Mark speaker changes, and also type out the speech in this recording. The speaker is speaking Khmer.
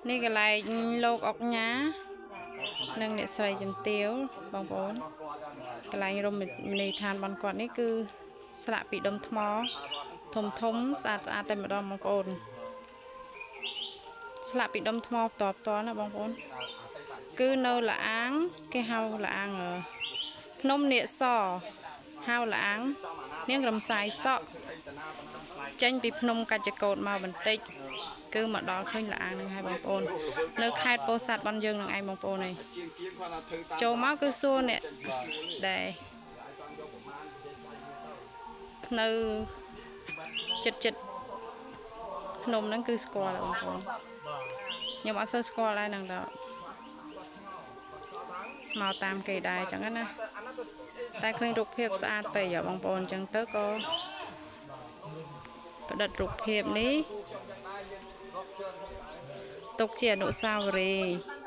Speaker 1: នេះកន្លែងលោកអុកញ៉ានិងអ្នកស្រីជំទាវបងប្អូនកន្លែងរមណីយដ្ឋានរបស់គាត់នេះគឺស្លាកពីដុំថ្មធំធំស្អាតស្អាតតែម្ដងបងប្អូនស្លាកពីដុំថ្មផ្ទាល់ផ្ទាល់ណាបងប្អូនគឺនៅលាអាងគេហៅលាអាងភ្នំនាគសហៅលាអាងនាងរំសាយសក់ចេញពីភ្នំកាច់ចកោតមកបន្តិច គឺមកដល់ឃើញលាអាងនឹងហើយបងប្អូន នៅខេត្តពោធិ៍សាត់បានយើងនឹងឯងបងប្អូនឯង
Speaker 2: ជាងជាងគាត់ថាធ្វើតាម
Speaker 1: ចូលមកគឺសួរអ្នកដែលនៅចិត្តចិត្តភ្នំហ្នឹងគឺស្គាល់ហើយបងប្អូនខ្ញុំអត់សូវស្គាល់ដែរហ្នឹងដល់មកតាមគេដែរអញ្ចឹងណាតែឃើញរូបភាពស្អាតពេកហ៎បងប្អូនអញ្ចឹងទៅក៏ផ្ដិតរូបភាពនេះទុកជាអនុស្សាវរីយ៍។